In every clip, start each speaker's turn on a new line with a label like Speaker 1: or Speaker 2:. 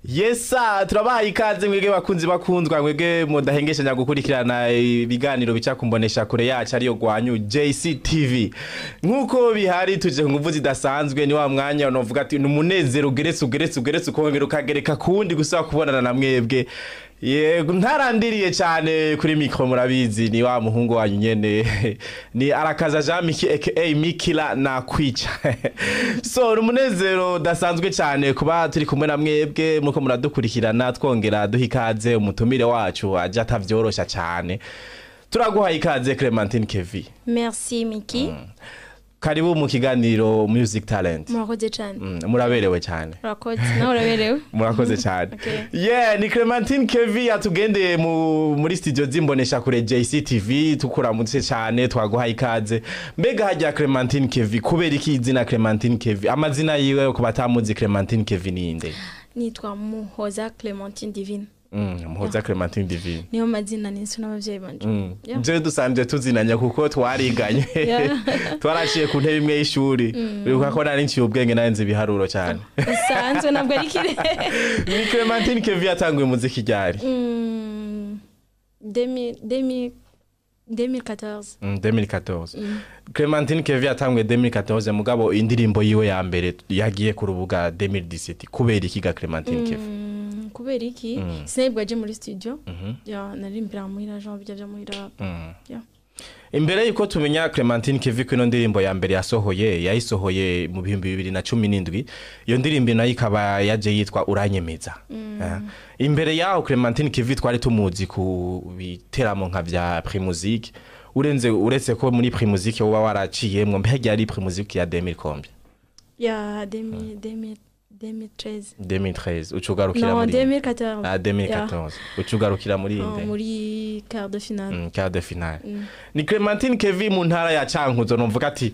Speaker 1: Yesa, turabaha ikaze mwebwe bakunzi bakundwa, mwebwe mudahengeshanya gukurikirana ibiganiro bica kumbonesha kure yacu ariyo gwanyu JCTV. Nkuko bihari tuje ku nguvu zidasanzwe, ni wa mwanya unovuga ati ni umunezero ugeretse ugeretse ugeretse ukongera ukagereka kuwundi gusaba kubonana na mwebwe. Yego, ntarandiriye cyane kuri micro, murabizi ni wa muhungu wanyu nyene, ni Arakaza Jean Miki aka Mikila na kwica. So ni umunezero udasanzwe cyane kuba turi kumwe na mwebwe muko muradukurikirana, twongera duha ikaze umutumire wacu aje atavyorosha cyane. Turaguha ikaze, Clementine Kevi.
Speaker 2: Merci, Miki.
Speaker 1: Karibu mu kiganiro Music Talent.
Speaker 2: Murakoze cyane.
Speaker 1: Muraberewe cyane.
Speaker 2: Murakoze, nawe uraberewe.
Speaker 1: Murakoze cyane.
Speaker 2: Okay.
Speaker 1: Yeah, ni Clementine Kevi yatugendeye muri studio zimbonesha kure JCTV. Tukuramutse cyane, twaguha ikaze. Mbega hajya Clementine Kevi, kubera iki izina Clementine Kevi? Amazina yiwe ku batamuzi, Clementine Kevi ninde?
Speaker 2: Nitwa Muhoza Clementine Divine.
Speaker 1: Muhoza Clementine Divine.
Speaker 2: Niyo mazina niswe n'abavyeyi banje. Yeah.
Speaker 1: Je dusanzwe tuzinanya kuko twariganye. Twaraciye ku ntebe imwe y'ishuri. Uribuka ko nari nciye ubwenge, nari nzi ibiharuro cyane.
Speaker 2: Bisanzwe, ntabwo ari kire.
Speaker 1: Ni Clementine Kevi yatanguye umuziki ryari?
Speaker 2: 2014.
Speaker 1: 2014. Clementine Kevi yatanguye 2014, mugabo indirimbo yiwe ya mbere yagiye ku rubuga 2017. Kubera iki ga, Clementine Kevi?
Speaker 2: Kubera iki? Sinari aje muri studio ya, naririmbira muhira, Jean bijya byo muhira. Yeah.
Speaker 1: Imbere yuko tumenya Clementine Kevi ko ino ndirimbo ya mbere yasohoye, yayisohoye mu 2017, iyo ndirimbo nayo ikaba yaje yitwa Uranyemeza. Imbere yaho Clementine Kevi twari tumuzi ku biteramo nka vya Primusic, urenze uretse ko muri Primusic woba waraciyemwo. Mbega yari Primusic ya 2000 combien?
Speaker 2: Ya 2000 2000 2013.
Speaker 1: 2013 ucugarukira
Speaker 2: Non,
Speaker 1: muri
Speaker 2: 2014.
Speaker 1: Ah, 2014 ucugarukira muri
Speaker 2: Oh,
Speaker 1: inde?
Speaker 2: Muri quart de finale.
Speaker 1: Quart de finale. Ni Clementine Kevi mu ntara ya Cankuzo, numvuga ati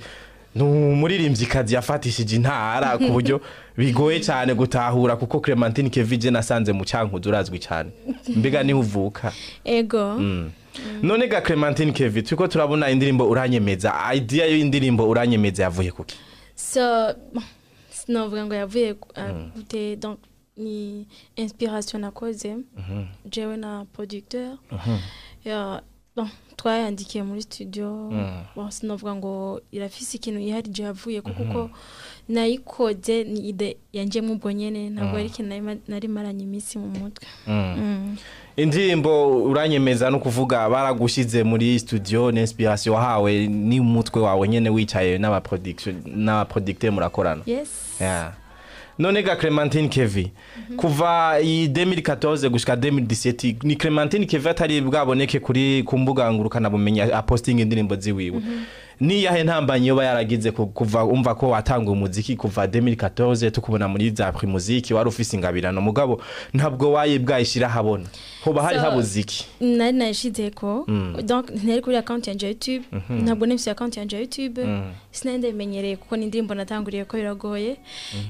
Speaker 1: ni umuririmvyikazi yafatishije intara ku buryo bigoye cyane gutahura, kuko Clementine Kevi je nasanze mu Cankuzo urazwi cyane. Mbega niho uvuka?
Speaker 2: Ego.
Speaker 1: None ga Clementine Kevi, turiko turabona indirimbo Uranyemeza. Idea y'indirimbo Uranyemeza yavuye kuki?
Speaker 2: So bon, sinovuga ngo yavuye gute. Donc ni inspiration nakoze jewe na producteur ya. Bon, twayandikiye muri studio. Bon, sinovuga ngo irafise ikintu yiharije yavuye kuko nayikoze ni idée yanje ubwo nyene, ntabwo ari ikintu nari maranye iminsi mu mutwe.
Speaker 1: Indirimbo Uranyemeza no kuvuga baragushize muri studio, ni inspiration wahawe ni umutwe wawe nyene wicaye n'aba production n'aba producteur murakorana?
Speaker 2: Yes.
Speaker 1: Yeah. None ga Clementine Kevi, kuva i 2014 gushika 2017 ni Clementine Kevi atari bwaboneke kuri ku mbuga ngurukana bumenyi aposting indirimbo ziwiwe. Ni yahe ntambanyi yoba yaragize kuva umva ko watanga umuziki kuva 2014, tukubona muri za Primusic, wari ufise ingabirano mugabo ntabwo waye bwayishira habona, hoba hari habuze iki?
Speaker 2: Nari nayishizeko. Donc ntari kuri account yanje ya YouTube, ntabwo nifise account yanje ya YouTube, sinari ndabimenyereye kuko ni indirimbo natanguriye ko biragoye.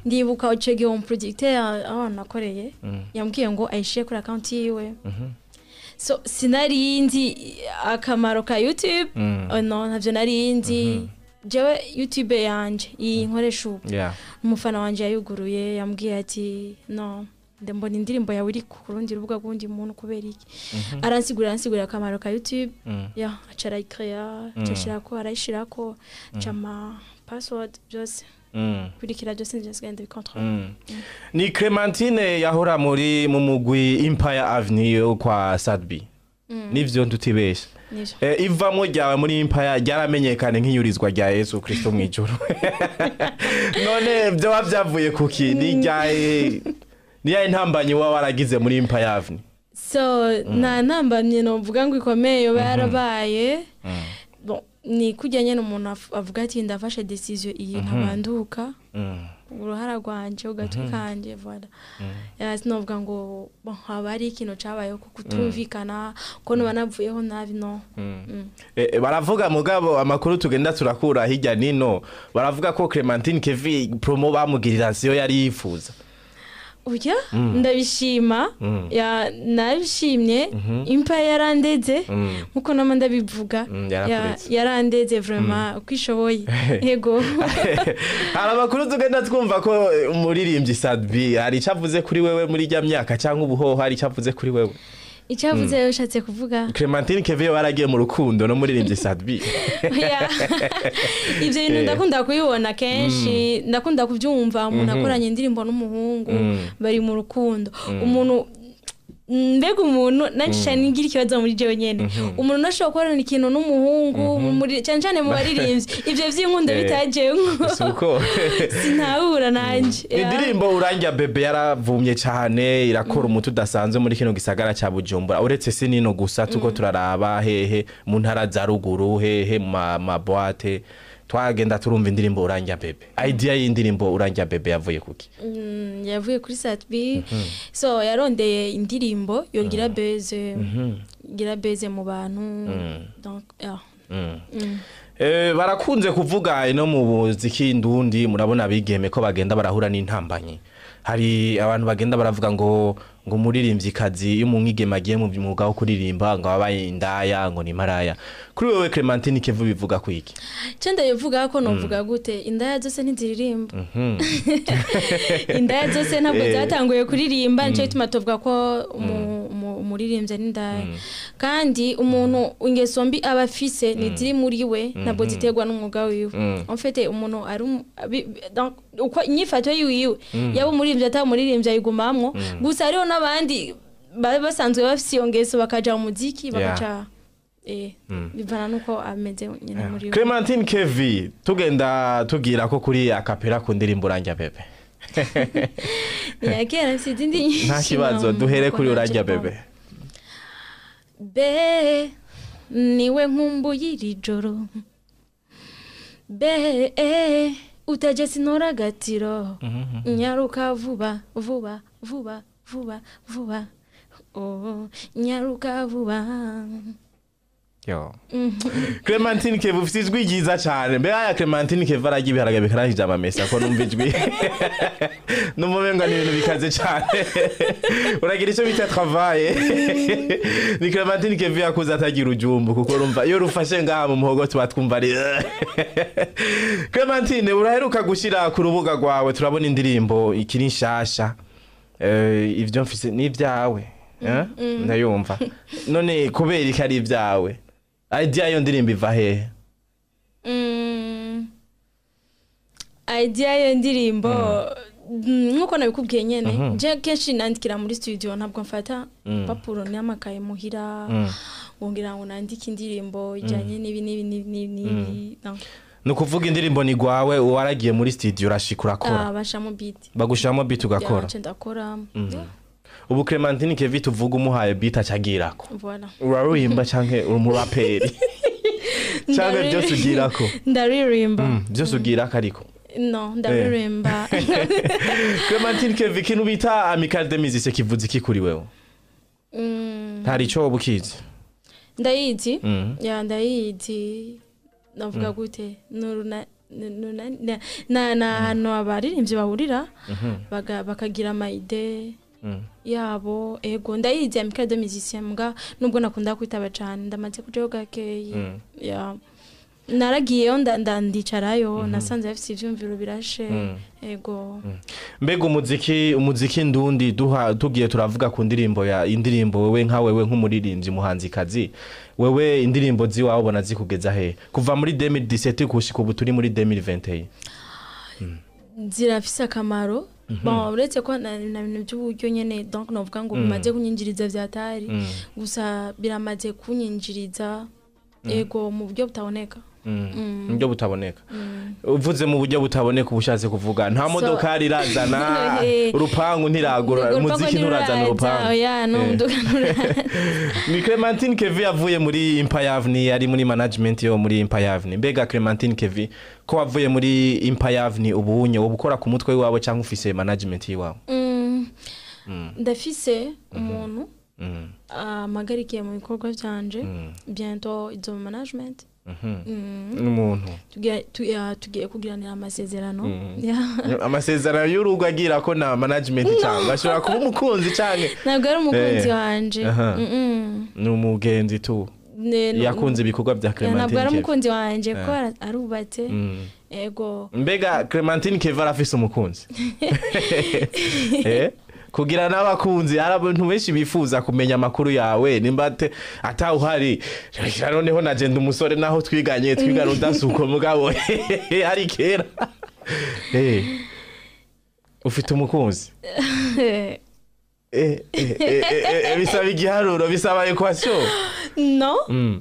Speaker 2: Ndibuka ico gihe uwo producteur aho nakoreye yambwiye ngo ayishire kuri account yiwe. So sinari nzi akamaro ka YouTube. Oh, no, ntavyo nari nzi jewe. YouTube yanje iyi nkoresha ubu, umufana wanje yayuguruye, yambwiye ati: "No, mbona indirimbo yawe iri ku rundi rubuga rw'undi muntu, kubera iki?" Aransigurira akamaro ka YouTube. Ya, aca arayikreya, aca ashirako, arayishirako, aca ama password byose, kurikira byose nivyo ndabikontorora.
Speaker 1: Ni Clementine yahora muri mu mugwi Empire Avenue yo kwa Sadbi, nivyo ntutibesha?
Speaker 2: Nivyo.
Speaker 1: Ivamwo ryawe muri Empire ryaramenyekane nk'iyurizwa rya Yesu Kristo mw'ijuru. None vyoba vyavuye kuki? Ni ryahe, ni yahe ntambanyi waba waragize muri Empire Avenue?
Speaker 2: So nta ntambamye novuga ngo ikomeye yoba yarabaye. Bon, ni kurya nyene umuntu avuga ati ndafashe décision iyi ntabanduka, uruhara rwanje ugatwi kanje, voilà. Ya, sinovuga ngo bon, haba hari ikintu cabayeho ko kutumvikana ko noba navuyeho nabi, no.
Speaker 1: Baravuga mugabo amakuru tugenda turakura hirya nino, baravuga ko Clementine Kevi promo bamugirira siyo yari yifuza.
Speaker 2: Oya, ndabishima. Ya, nabishimye. Impa yarandeze, nkuko nama ndabivuga.
Speaker 1: Yarakuretse.
Speaker 2: Yarandeze vraiment uko ishoboye, yego.
Speaker 1: Hari amakuru tugenda twumva ko umuririmbyi Sat-B hari icyo avuze kuri wewe muri rya myaka, cyangwa ubuhoho hari icyo avuze kuri wewe.
Speaker 2: Icyo avuze, ushatse kuvuga?
Speaker 1: Clementine Keve waragiye mu rukundo no muririmbyi Sat-B.
Speaker 2: Oya. Ibyo bintu ndakunda kubibona kenshi, ndakunda kubyumva, umuntu akoranye indirimbo n'umuhungu, bari mu rukundo. Umuntu, mbega umuntu nanjye ngira ikibazo muri jewe nyene, umuntu nashobora gukorana ikintu n'umuhungu cyane cyane mu baririmbyi, ibyo by'inkundo bitajemwo.
Speaker 1: Si uko?
Speaker 2: Sinahura nanje.
Speaker 1: Indirimbo Urangya Bebe yaravumye cyane, irakora umuti udasanzwe muri kino gisagara cya Bujumbura. Uretse si nino gusa, tuko turaraba hehe mu ntara za ruguru, hehe mu ma boîte, twagenda turumva indirimbo Urangya Bebe. Idea y'indirimbo Urangya Bebe yavuye kuki?
Speaker 2: Yavuye kuri Sat-B. So yarondeye indirimbo yogira buzz, gira buzz mu bantu, donc yeah.
Speaker 1: Barakunze kuvuga ino mu muziki ndundi, murabona abigeme ko bagenda barahura n'intambanyi. Hari abantu bagenda baravuga ngo umuririmvyikazi, iyo umwigeme agiye mu mwuga wo kuririmba, ngo abaye indaya, ngo ni maraya. Kuri wewe Clementine Kevu, bivuga kwiki?
Speaker 2: Cyo ndabivuga ko novuga gute, indaya zose ntiziririmba. Indaya zose ntabwo zatanguye kuririmba. Nicyo gituma tuvuga ko umuririmbyi ari indaya. Kandi umuntu ingeso mbi aba afise ntiziri muri we, ntabwo ziterwa n'umwuga wiwe. En fait, umuntu ari donc uko inyifato yiwiwe, yaba umuririmbyi ataba umuririmbyi, ayigumamwo. Gusa hariho n'abandi baba basanzwe bafise iyo ngeso bakaja mu muziki, bakaca bivana nuko ameze nyine muri we.
Speaker 1: Clementine Kevi, tugenda tubwira ko kuri a cappella ku ndirimbo Urangya Bebe.
Speaker 2: Ni kera, mfite izindi nyinshi.
Speaker 1: Nta kibazo, duhere kuri Urangya Bebe.
Speaker 2: Be niwe nkumbuye iri joro, be utaje sinora agatiro, nyaruka vuba vuba vuba vuba vuba, oh, nyaruka vuba.
Speaker 1: Yo. Clementine Kevu, ufite ijwi ryiza cyane. Mbega aya Clementine Kevu ararya ibiharage bikarangije amamesa, ko numva ijwi numva umenga ni ibintu bikaze cyane? Uragira icyo bita travail. Ni Clementine Kevu yakuze atagira ujumbu, kuko urumva iyo rufashe ngaha mu muhogo tuba twumva ari. Clementine, uraheruka gushyira ku rubuga rwawe, turabona indirimbo ikiri nshasha. Ibyo mfise ni ibyawe, eh? Ndayumva. None kubera ko ari ibyawe, idea yo ndirimbo iva hehe?
Speaker 2: Idea yo ndirimbo, nkuko nabikubwiye nyene, je kenshi nandikira muri studio, ntabwo mfata papuro n'amakaye muhira ngira ngo nandike indirimbo ijyanye n'ibi n'ibi n'ibi n'ibi n'ibi. No.
Speaker 1: Ni ukuvuga indirimbo ni gwawe, waragiye muri studio, urashika, urakora?
Speaker 2: Ah, bashamo beat.
Speaker 1: Bagushiramo beat, ugakora?
Speaker 2: Ya, nce ndakora. Yeah,
Speaker 1: Ubu Clementine Kevi tuvuga, umuhaye beat acagirako?
Speaker 2: Voilà.
Speaker 1: Uraririmba canke uri umuraperi, canke byose ugirako?
Speaker 2: Ndaririmba.
Speaker 1: Byose ugirako ariko?
Speaker 2: No, ndaririmba.
Speaker 1: Clementine Kevi, ikintu bita Amicale des Musiciens kivuze iki kuri wewe? Hari ico woba ukizi?
Speaker 2: Ndayizi. Ya, ndayizi. Navuga gute, nuruna na na na hantu abaririmbyi bahurira bakagira ama idées yabo. Ego, ndayizi Amicale des Musiciens, mbwa nubwo nakunda kwitaba cane, ndamaze kujayo gakeyi. Ya, naragiyeyo, ndicarayo, nasanze bafise ivyumviro birashe, ego.
Speaker 1: Mbega umuziki ndundi, duha tugiye turavuga ku ndirimbo ya indirimbo, wewe nka wewe nk'umuririmbyi muhanzikazi, wewe indirimbo ziwawe ubona zikugeza he kuva muri 2017 gushika ubu turi muri 2021?
Speaker 2: Zirafise akamaro. Bon, uretse ko na bintu by'uburyo nyene, donc novuga ngo bimaze kunyinjiriza vyatari, gusa biramaze kunyinjiriza, ego, mu buryo butaboneka.
Speaker 1: Mu buryo butaboneka, uvuze mu buryo butaboneka uba ushatse kuvuga nta modokari irazana, urupangu ntiragura, umuziki nturazana urupangu?
Speaker 2: Oya, no muduga nturaza.
Speaker 1: Ni Clementine Kevi yavuye muri Empire Avenue, yari muri management yo muri Empire Avenue. Mbega Clementine Kevi, ko wavuye muri Empire Avenue, ubunye wowe ukora ku mutwe wawe cyangwa ufise management yiwawe?
Speaker 2: Ndafise umuntu amagarikiye mu bikorwa vyanje, bientôt izo management.
Speaker 1: N'umuntu
Speaker 2: Tugiye kugiranira amasezerano.
Speaker 1: Amasezerano y'urugo agira ko na management, cyangwa ashobora kuba umukunzi canke?
Speaker 2: Ntabwo ari umukunzi wanje.
Speaker 1: Ni umugenzi tu? Yakunze ibikorwa bya
Speaker 2: Ntabwo
Speaker 1: Clementine
Speaker 2: ari
Speaker 1: Kevin.
Speaker 2: umukunzi wanje kuko arubatse, ego.
Speaker 1: Mbega Clementine Kevin arafise umukunzi? Kugira n'abakunzi, hari abantu benshi bifuza kumenya amakuru yawe, nimba atawuhari. Noneho nagenda umusore naho twiganye, twigana udasuko, mugabo ari kera. Ufite umukunzi? Bisaba igiharuro, bisaba équation.
Speaker 2: No.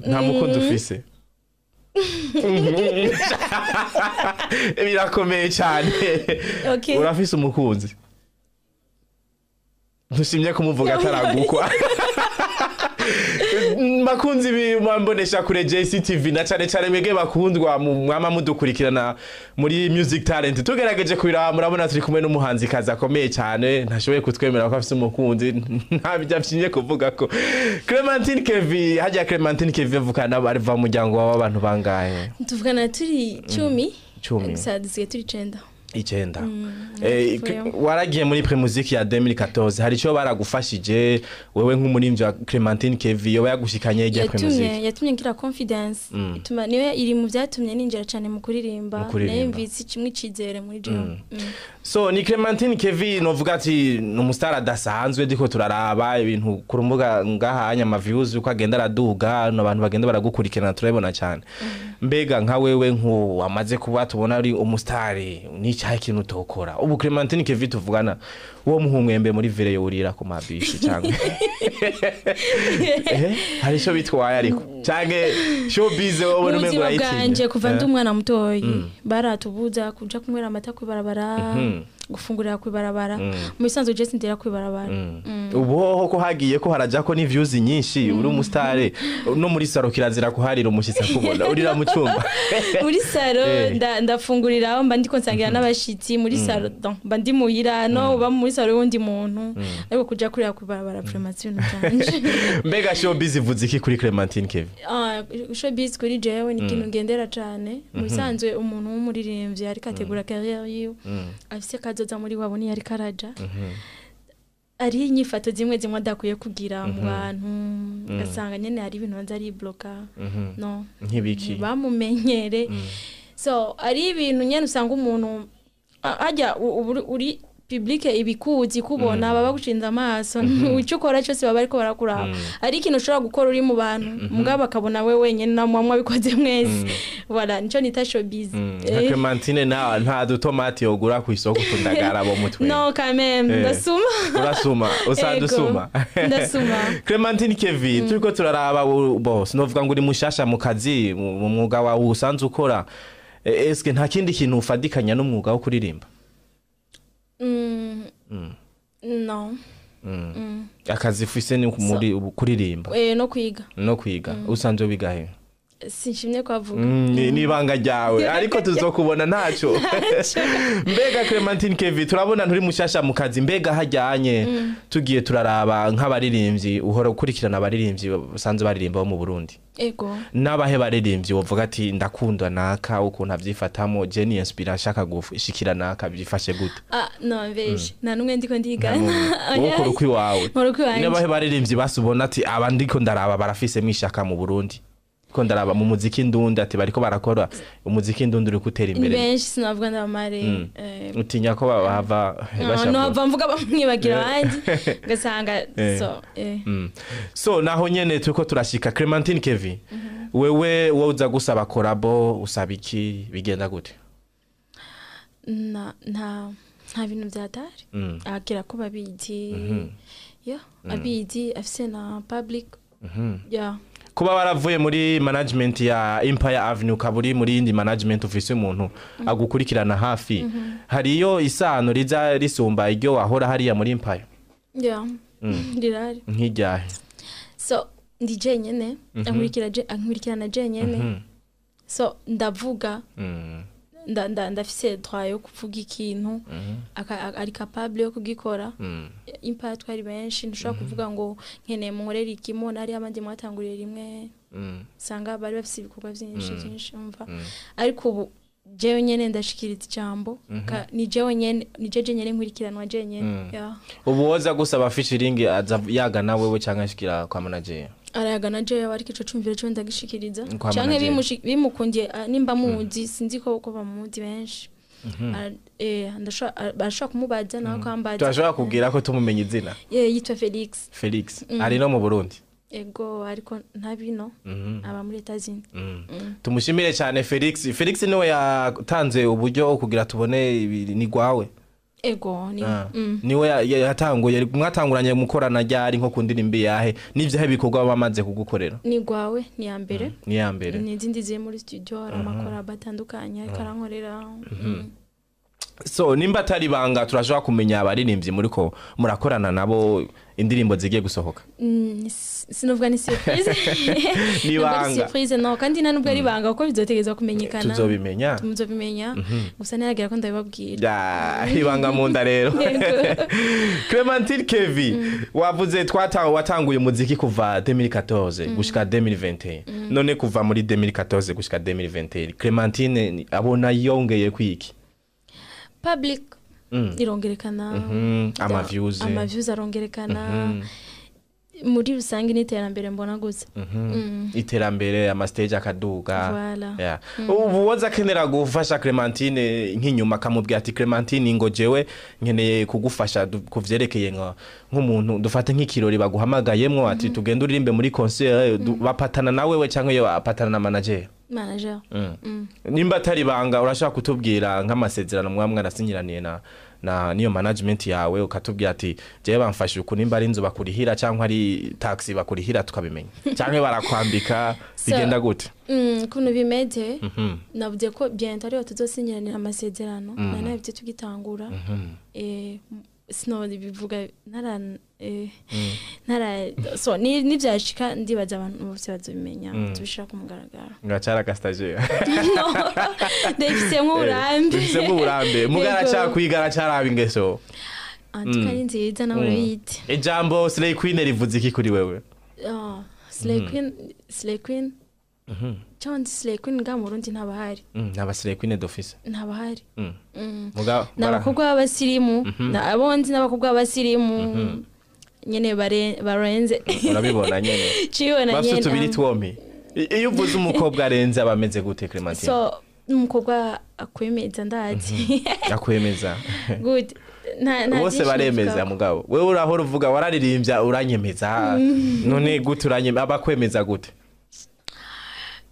Speaker 1: Nta mukunzi ufise, birakomeye cyane.
Speaker 2: Okay.
Speaker 1: Urafise umukunzi, ntushimye kumuvuga ataragukwa. Bakunzi b'imbonesha kure JCTV, na cane cane mwebwe bakundwa mwama mudukurikirana muri Music Talent, tugerageje kubiraba, murabona turi kumwe n'umuhanzikazi akomeye cyane, ntashoboye kutwemera ko afise umukunzi, ntabyo afyinye kuvuga ko Clementine Kevi. Hajya Clementine Kevi avukana, bariva mu muryango w'abantu bangahe?
Speaker 2: Tuvugana turi 10.
Speaker 1: 10.
Speaker 2: Gusa dusigaye turi 9.
Speaker 1: 9.
Speaker 2: Tuvuyemo.
Speaker 1: Waragiye muri Primusic ya 2014, hari icyo baragufashije wewe nk'umuririmbyi wa Clementine Kevi, yoba yagushikanye ijya Primusic?
Speaker 2: Yatumye ngira confidence, ituma niyo iri mu byatumye ninjira cyane mu kuririmba.
Speaker 1: Mu kuririmba.
Speaker 2: Nayumvise kimwe icizere muri jewe.
Speaker 1: So ni Clementine Kevi, novuga ati ni umustar adasanzwe, ndiko turaraba ibintu ku rumbuga ngahanya, ama views uko agenda araduga, abantu bagenda baragukurikirana, turabibona cyane. Mbega nka wewe nku wamaze kuba tubona ari umustar, ni cyahe kintu utokora ubu? Clementine Kevi tuvugana, uwo muhumwembe muri ville yurira ku mabisi cyangwa hari icyo bitwaye ariko, cyangwa showbiz wowe
Speaker 2: Mu
Speaker 1: umengo
Speaker 2: buzima
Speaker 1: urayitinya?
Speaker 2: bwanje, kuva ndi umwana mutoyi, baratubuza kuja kunywera amata kwibarabara, gufungurira kwibarabara. Mu bisanzwe je sindira kwibarabara.
Speaker 1: Ubu hoho ko hagiye ko haraja ko ni views nyinshi, uri umustar, no muri salon kirazira kuharira umushyitsi akubona, urira mu cyumba?
Speaker 2: Muri salon ndafungurira aho mba ndiko nsangira n'abashitsi muri salon, donc mba ndi muhira, no uba muri salon y'uwundi muntu, ariko kuja kurira kwibarabara, vraiment si ibintu vyanje.
Speaker 1: Mbega showbiz ivuze iki kuri Clementine Kevin?
Speaker 2: Ah, showbiz kuri jewe ni ikintu ngendera cane. Mu bisanzwe umuntu w'umuririmbyi ariko ategura carrière yiwe, afise kazoza muri wabo, niyo ariko araja, ari inyifato zimwe zimwe adakwiye kugira mu bantu, ugasanga nyene hari ibintu banza aribloka, no
Speaker 1: Nk'ibiki?
Speaker 2: Bamumenyere. So ari ibintu nyene usanga umuntu hajya uri public, ibikuzi kubona, baba bagushinze amaso, icyo ukora cyose baba bariko barakuraba. Ari ikintu ushobora gukora uri mu bantu, mugabo bakabona we wenyine, namwe mwabikoze mwese. Voilà, nico nita showbiz.
Speaker 1: Nka Clementine nta dutomati yogura ku isoko tundagara bo mutwe?
Speaker 2: No, quand même. Ndasuma.
Speaker 1: Urasuma, usanzwe
Speaker 2: Ego,
Speaker 1: usuma?
Speaker 2: Ndasuma.
Speaker 1: Clementine Kevin, turiko turaraba, bo sinovuga ngo uri mushasha mu kazi, mu mwuga wawe usanzwe ukora. Eske nta kindi kintu ufadikanya n'umwuga wo kuririmba?
Speaker 2: No.
Speaker 1: Akazi ufise ni muri kuririmba?
Speaker 2: No kwiga.
Speaker 1: No kwiga. Usanzwe wiga he?
Speaker 2: Sinshimye kwavuga.
Speaker 1: Ni ibanga ryawe, ariko tuzokubona ntaco. Mbega Clementine Kevin, turabona nturi mushasha mu kazi. Mbega hajyanye tugiye turaraba nk'abaririmbyi, uhora ukurikirana abaririmbyi basanzwe baririmba bo mu Burundi?
Speaker 2: Ego.
Speaker 1: N'abahe baririmbyi wovuga ati ndakunda naka ukuntu avyifatamo, je ni inspiration, nshaka gushikira naka, byifashe gute?
Speaker 2: Ah no, mbeje nta numwe ndiko ndigana.
Speaker 1: Wowe ukora ukwiwawe?
Speaker 2: Nkora ukwiwanje.
Speaker 1: N'abahe baririmbyi basubona ati aba ndiko ndaraba barafisemo ishaka mu Burundi, ko ndaraba mu muziki ndundi, ati bariko barakora umuziki ndundi uri gutera
Speaker 2: Ni
Speaker 1: imbere?
Speaker 2: benshi, sinavuga ndabamare.
Speaker 1: Utinya ko bahava bashavura?
Speaker 2: Nohava mvuga bamwibagira abandi, ugasanga so.
Speaker 1: So naho nyene turiko turashika, Clementine Kevin, wewe wowe uza gusaba collabo, usaba iki, bigenda gute?
Speaker 2: Nta bintu byatari, akira ko babizi ya abizi, afise na public ya.
Speaker 1: Kuba waravuye muri management ya Empire Avenue, ukaba uri muri yindi management, ufise umuntu agukurikirana hafi, hariyo isano riza risumba iryo wahora hariya muri Empire?
Speaker 2: Ya, rirari.
Speaker 1: Nk'iryahe?
Speaker 2: So ndi jenyene, ankurikira ankurikirana jenyene, so ndavuga, ndafise droit yo kuvuga ikintu, ari capable yo kugikora. Empire twari benshi, ntushobora kuvuga ngo nkeneye munkorere ikimo nari abandi mwatanguriye rimwe, usanga bari bafise ibikorwa byinshi byinshi, umva. Ariko ubu jewe nyene ndashikiriza ijambo, ni jewe nyene, ni jeje nyene nkurikiranwa jewe nyene, yeah.
Speaker 1: Ubu woza gusaba featuring aza yagana wewe cyangwa ashikira kwa manager?
Speaker 2: Arayagana jewe, ariko ico cumviro cyo ndagishikiriza.
Speaker 1: Kwa
Speaker 2: canke
Speaker 1: manager.
Speaker 2: Bimukundiye, nimba muzi, sinzi ko bamuzi benshi. Barashobora kumubaza nawe akambaza.
Speaker 1: Turashobora kubwira ko tumumenye izina?
Speaker 2: Yitwa Felix.
Speaker 1: Felix ari no mu Burundi?
Speaker 2: Ego, ariko ntabino, aba muri Etats-Unis.
Speaker 1: Tumushimire cyane Felix. Felix niwe yatanze uburyo kugira tubone ibi, ni gwawe?
Speaker 2: Ego, ni
Speaker 1: Niwe yatanguye, mwatanguranye mukorana ryari, nko ku ndirimbo yahe, n'ivyahe bikorwa bamaze kugukorera?
Speaker 2: Ni gwawe, ni ya mbere.
Speaker 1: Ni ya mbere.
Speaker 2: N'izindi ziri muri studio, hari amakorabo atandukanye ariko arankorera.
Speaker 1: So nimba atari banga, turashobora kumenya abaririmbyi muriko murakorana nabo indirimbo zigiye gusohoka?
Speaker 2: Sinovuga, ni surprise.
Speaker 1: Ni
Speaker 2: Ntabwo ari
Speaker 1: ibanga.
Speaker 2: surprise, no, kandi nta nubwo ari ibanga kuko bizotegerezwa kumenyekana.
Speaker 1: Tuzobimenya.
Speaker 2: Muzobimenya, gusa ntiragera ko ndabibabwira.
Speaker 1: Ya, ibanga mu nda rero.
Speaker 2: Yego.
Speaker 1: Clementine Kevi, wavuze watanguye umuziki kuva 2014 gushika 2021. None kuva muri 2014 gushika 2021, Clementine abona yongeye kwiki?
Speaker 2: Public irongerekana.
Speaker 1: Ama views.
Speaker 2: Ama views arongerekana. Muri rusange n'iterambere mbona gusa.
Speaker 1: Iterambere, ama stage akaduga.
Speaker 2: Voilà.
Speaker 1: Yeah. Ubu woza akenera gufasha Clementine nk'inyuma, akamubwira ati: "Clementine, ngo jewe nkeneye kugufasha kuvyerekeye nk'umuntu, dufate nk'ikirori baguhamagayemwo ati tugende uririmbe muri concert," bapatana na wewe cyangwa iyo apatana na manager?
Speaker 2: Manager.
Speaker 1: Nimba atari banga, urashaka kutubwira nk'amasezerano muba mwarasinyiraniye na niyo management yawe, ukatubwira ati: "Jewe bamfashe uku," nimba ari inzu bakurihira cyangwa ari taxi bakurihira, tukabimenya, cyangwa barakwambika, bigenda gute?
Speaker 2: Ukuntu bimeze, navuze ko bientôt ariho tuzosinyiranira amasezerano, nari nabivye tugitangura. Sino bivuga ntara ntara so ni nivyashika ndibaza abantu bose bazobimenya, tubishira ku mugaragaro.
Speaker 1: Ngacari aga stagiaire?
Speaker 2: No, ndabifisemwo uburambe.
Speaker 1: Bifisemo uburambe, muga
Speaker 2: Yego.
Speaker 1: aracakwiga, aracaraba ingeso.
Speaker 2: Antuka ni nziza, nawe urabiyite.
Speaker 1: Ijambo Slay Queen rivuze iki kuri wewe?
Speaker 2: Ah, Slay Queen, Slay Queen cyangwa Slay Queen nga mu Burundi ntabahari.
Speaker 1: Naba Slay Queen d'office.
Speaker 2: Ntabahari.
Speaker 1: Muga
Speaker 2: Ni abakobwa b'abasirimu, abo nzi n'abakobwa b'abasirimu nyene barenze.
Speaker 1: Urabibona nyene.
Speaker 2: Cibona
Speaker 1: Bafite
Speaker 2: nyene.
Speaker 1: utubiri twompi. Iyo uvuze umukobwa arenze, aba ameze gute, Clementine?
Speaker 2: So umukobwa akwemeza, ndazi.
Speaker 1: Akwemeza.
Speaker 2: Good, nta
Speaker 1: Bose
Speaker 2: byinshi
Speaker 1: baremeza.
Speaker 2: navuga.
Speaker 1: Mugabo wewe urahora uvuga wararirimbya uranyemeza, none gute uranyemeza, abakwemeza gute?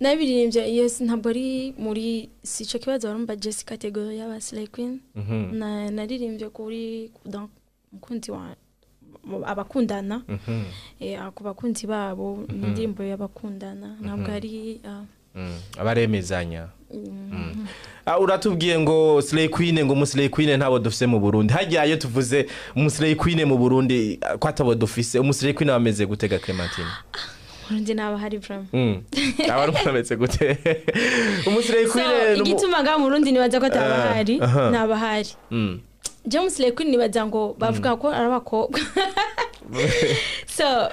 Speaker 2: Nabiririmbye, yes, ntabwo ari muri, si ico kibazo barumva Jessica, category y'aba Slay Queen. Naririmbye kuri, donc umukunzi wa abakundana, ku bakunzi babo, ni indirimbo y'abakundana, ntabwo ari
Speaker 1: Abaremezanya. Ah, uratubwiye ngo Slay Queen, ngo umu Slay Queen ntabo dufise mu Burundi. Harya iyo tuvuze umu Slay Queen mu Burundi, ko atabo dufise, umu Slay Queen ameze gute ga, Clementine?
Speaker 2: Burundi ntabahari vraiment.
Speaker 1: Aba ari ameze gute umu Slay
Speaker 2: So
Speaker 1: Queen?
Speaker 2: Igituma ngaha mu Burundi nibaza ko atabahari, ntabahari. Je umu Slay Queen nibaza ngo bavuga ko ari abakobwa, so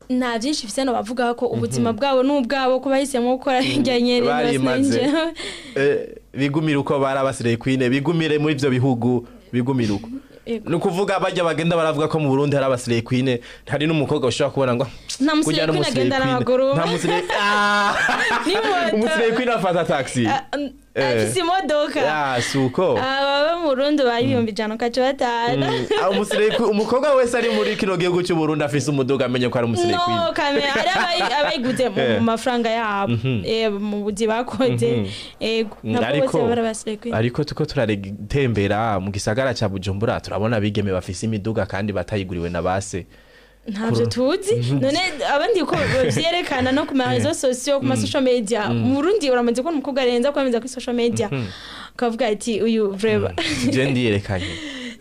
Speaker 2: nta byinshi bifise no bavuga ko ubuzima bwabo n'ubwabo, ko bahisemo gukora hirya nyene.
Speaker 1: Barimaze. Bigumire uko bari aba Slay Queen, bigumire muri ivyo bihugu, bigumire uko. Ni ukuvuga bajya bagenda baravuga ko mu Burundi hari aba Slay Queen, hari n'umukobwa ushobora kubona ngo
Speaker 2: Nta mu
Speaker 1: kurya
Speaker 2: Slay Queen
Speaker 1: n'umu Slay
Speaker 2: agenda
Speaker 1: Queen.
Speaker 2: n'amaguru.
Speaker 1: Nta mu Slay. Ah!
Speaker 2: N'imoto.
Speaker 1: Umu Slay Queen afata taxi.
Speaker 2: Afise imodoka.
Speaker 1: Ah, suko.
Speaker 2: Ababa mu Burundi ba 100,000 ukaca batana.
Speaker 1: Ah, umu Slay Queen, umukobwa wese ari muri kino gihugu cy'u Burundi afise umuduga amenye ko ari umu Slay Queen.
Speaker 2: No kame hari abayiguze mu mafaranga yabo, mu buzi bakoze, ego, ntabwo bose baba ba Slay Queen.
Speaker 1: Ariko tuko turaretembera mu gisagara ca Bujumbura, turabona abigeme bafise imiduga kandi batayiguriwe na base.
Speaker 2: Ntabyo tuzi, none abandi ko bavyerekana no ku ma réseaux sociaux, ku ma social media, mu Burundi uramaze kubona umukobwa arenza kwemeza kuri social media ukavuga ati uyu vraiment?
Speaker 1: Je ndiyerekanye.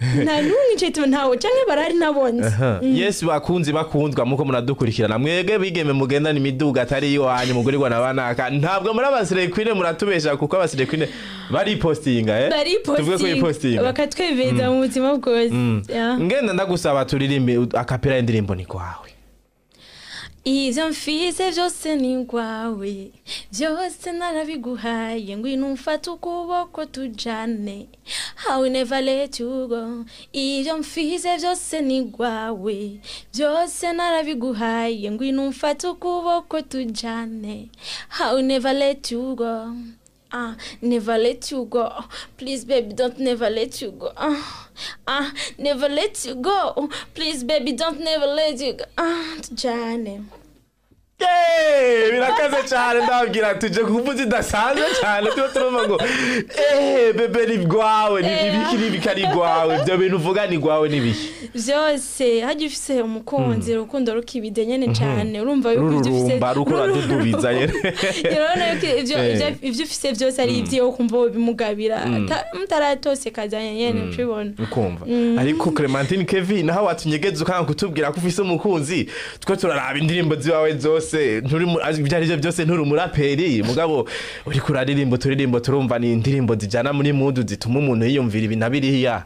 Speaker 2: Nta n'umwe ico ntawe canke barahari nabonze.
Speaker 1: Yes, bakunzi bakundwa muko muradukurikirana, mwebwe bigeme mugendana imiduga atari iwanyu mugurirwa na banaka, ntabwo muri aba slay queen, muratubesha, kuko aba slay queen baripostinga, eh. Tuvuge ko
Speaker 2: baripostinga
Speaker 1: bipostinga.
Speaker 2: Bakatwemeza mu buzima bwose. Yeah.
Speaker 1: Ngenda ndagusaba turirimbe a cappella indirimbo ni kwawe.
Speaker 2: Ivyo mfise vyose ni kwawe, vyose narabiguhaye, ngwino umfate ukuboko tujane, I will never let you go. Ivyo mfise vyose ni kwawe, vyose narabiguhaye, ngwino umfate ukuboko tujane, I will never let you go. Ah, never let you go. Please, baby, don't never let you go. Ah, ah, never let you go. Please, baby, don't never let you go. Ah, tujane.
Speaker 1: Yeee, birakaze cyane. Ndababwira tuje kuvuza idasanzwe cyane, tuba turumva ngo bébé, ni rwawe, ni ibiki n'ibiki ari rwawe, ibyo bintu uvuga ni rwawe n'ibiki?
Speaker 2: Vyose hajya ufise umukunzi, urukundo rukibide nyene cane, urumva yuko ivyo ufise
Speaker 1: rururumba ruko uradudubiza nyene.
Speaker 2: Urabona yuko ivyo ufise vyose ari ivyiwe, ukumva wobimugabira mutaratose kazanya nyene, ucibona.
Speaker 1: Ukumva ariko Clementine Kevin, naho watunyegeza ukanga kutubwira ko ufise umukunzi, twe turaraba indirimbo ziwawe zose, nturi ibyo ari byo byose nturi umuraperi, mugabo uriko uraririmba uturirimbo turumva ni indirimbo zijana muri mood, zituma umuntu yiyumvira ibi na biriya.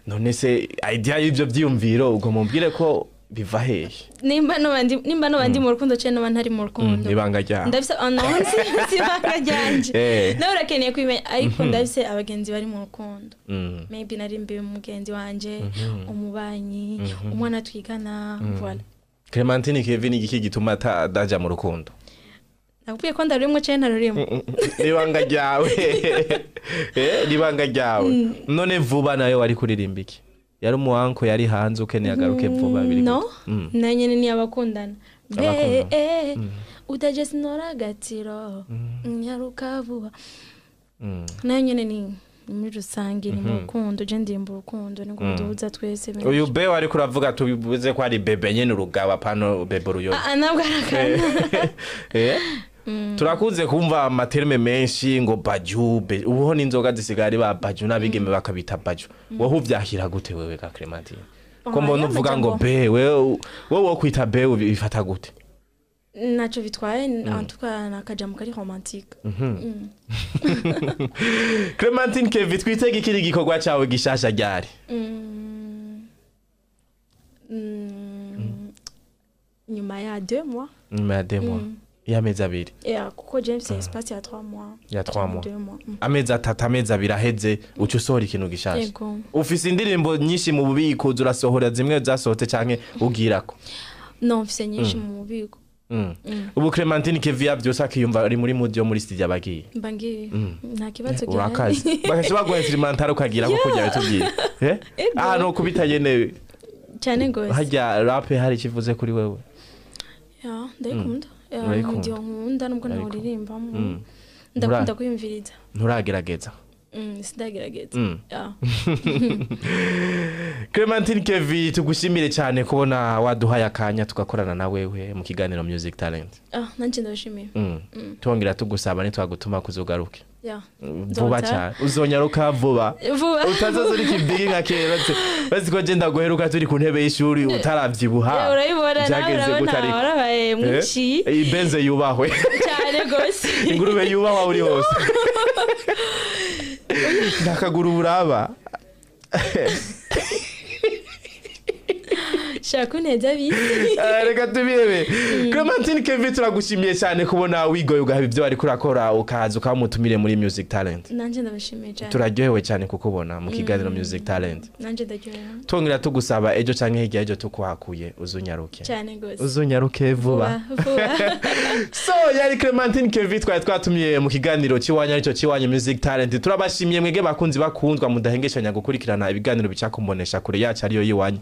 Speaker 1: None se idea y'ivyo vyiyumviro ubwo mumbwire ko biva hehe?
Speaker 2: Nimba noba ndi mu rukundo canke noba ntari mu rukundo?
Speaker 1: Ibanga ryawe.
Speaker 2: Ndafise, oh, no, si ibanga ryanje. Nawe urakeneye kubimenya, ariko ndafise abagenzi bari mu rukundo. Maybe nari mbiwe umugenzi wanje, umubanyi, umwana twigana, voilà.
Speaker 1: Clementine Kevin, igiki gituma adaja mu rukundo?
Speaker 2: Nakubwiye ko ndarurimwo canke ntarurimwo?
Speaker 1: Ibanga ryawe, nibanga ryawe. None vuba nayo wari kuririmba iki? Yari umuwanko yari hanze ukeneye agaruke vuba, biri
Speaker 2: No.
Speaker 1: gute?
Speaker 2: Na nyene ni abakundana be.
Speaker 1: Abakundana.
Speaker 2: Utaje sinora agatiro, nyaruka vuba. Nayo nyene ni muri rusange, ni mu rukundo. Je ndirimba urukundo, ni duhuza twese benshi.
Speaker 1: Uyu be wari kuravuga, tubivuze ko ari bébé nyene urugaba, pano bébé uruyoyo?
Speaker 2: Ah, ah, ntabwo ari akana.
Speaker 1: Turakunze kumva ama termes menshi ngo baju ubuho n'inzoga zisigaye ari ba baju, n'abigeme bakabita baju. Wowe uvyahira gute wewe ka Clementine, ko mbona uvuga ngo be, wewe wowe wo kwita be ubifata gute?
Speaker 2: Ntacyo bitwaye, en tout cas ni akajambo kari romantique.
Speaker 1: Clementine Kevin, twitege ikindi gikorwa cyawe gishasha ryari?
Speaker 2: Nyuma ya 2 mois.
Speaker 1: Nyuma ya 2 mois, y'amezi 2.
Speaker 2: Yeah, kuko James espace ya 3 mois.
Speaker 1: Ya 3 mois.
Speaker 2: 2 mois.
Speaker 1: Amezi 3, amezi 2 aheze uca usohora ikintu gishasha?
Speaker 2: Yego.
Speaker 1: Ufise indirimbo nyinshi mu bubiko, urasohora zimwe zasohotse canke ugirako?
Speaker 2: No, mfise nyinshi mu bubiko.
Speaker 1: Ubu Clementine Kevin byose akiyumva ari muri mood yo muri studio abagiye?
Speaker 2: Mba ngiye, nta kibazo.
Speaker 1: Urakaze, bagaca baguha instrumental ukagira ko kujya bitubwiye, eh.
Speaker 2: Ego.
Speaker 1: Ah, no kubita nyene.
Speaker 2: Cyane gose.
Speaker 1: Harya rap hari ikivuze kuri wewe?
Speaker 2: Ya, ndayikunda. Ya,
Speaker 1: Urayikunda.
Speaker 2: umudiho nkunda nubwo
Speaker 1: Urayikunda.
Speaker 2: ntawuririmbamo, ndakunda kwiyumviriza.
Speaker 1: Nturagerageza?
Speaker 2: Sindagerageza. Ya.
Speaker 1: Clementine Kevin, tugushimire cyane kubona waduhaye akanya tugakorana na wewe mu kiganiro Music Talent.
Speaker 2: Ah, nanje ndabashimiye.
Speaker 1: Tongera tugusaba ntitwagutuma kuzogaruke
Speaker 2: Ya.
Speaker 1: vuba.
Speaker 2: Nzota.
Speaker 1: Cyane, uzonyaruka vuba.
Speaker 2: Vuba.
Speaker 1: Utazoza uri kibigi nka kera, bazi ko je ndaguheruka turi ku ntebe y'ishuri utaravyibuha.
Speaker 2: Ya, urabibona nawe.
Speaker 1: Vyagenze gute
Speaker 2: Urabona
Speaker 1: ariko?
Speaker 2: warabaye mwinshi.
Speaker 1: Ibenze yubahwe.
Speaker 2: Cyane gose.
Speaker 1: Ingurube yubahwa uri hose, ndakaguru buraba.
Speaker 2: Shaka uneza bisi.
Speaker 1: Reka tubirebe. Clementine Kevin, turagushimiye cyane kubona wigoye ugahaba ibyo wariko urakora, ukaza ukamutumire muri Music Talent.
Speaker 2: Nanje ndabashimiye cyane.
Speaker 1: Turaryohewe cyane kukubona mu kiganiro Music Talent.
Speaker 2: Nanje ndaryohewe.
Speaker 1: Tongera tugusaba ejo canke hirya ejo tukuhakuye uzunyaruke.
Speaker 2: Cyane gose.
Speaker 1: Uzunyaruke vuba.
Speaker 2: Vuba.
Speaker 1: So yari Clementine Kevin twari twatumiye mu kiganiro ciwanyu, aricyo ciwanyu Music Talent. Turabashimiye mwege bakunzi bakundwa mudahengeshanya gukurikirana ibiganiro bica kumbonesha kure yacu ariyo yiwanyu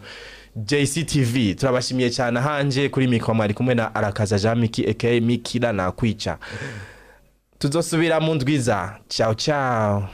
Speaker 1: JCTV. Turabashimiye cyane. Hanje kuri mikro mwari kumwe na Arakaza Jean Miki aka Mikila na kwica. Tuzosubira mu ndwiza. Ciao ciao.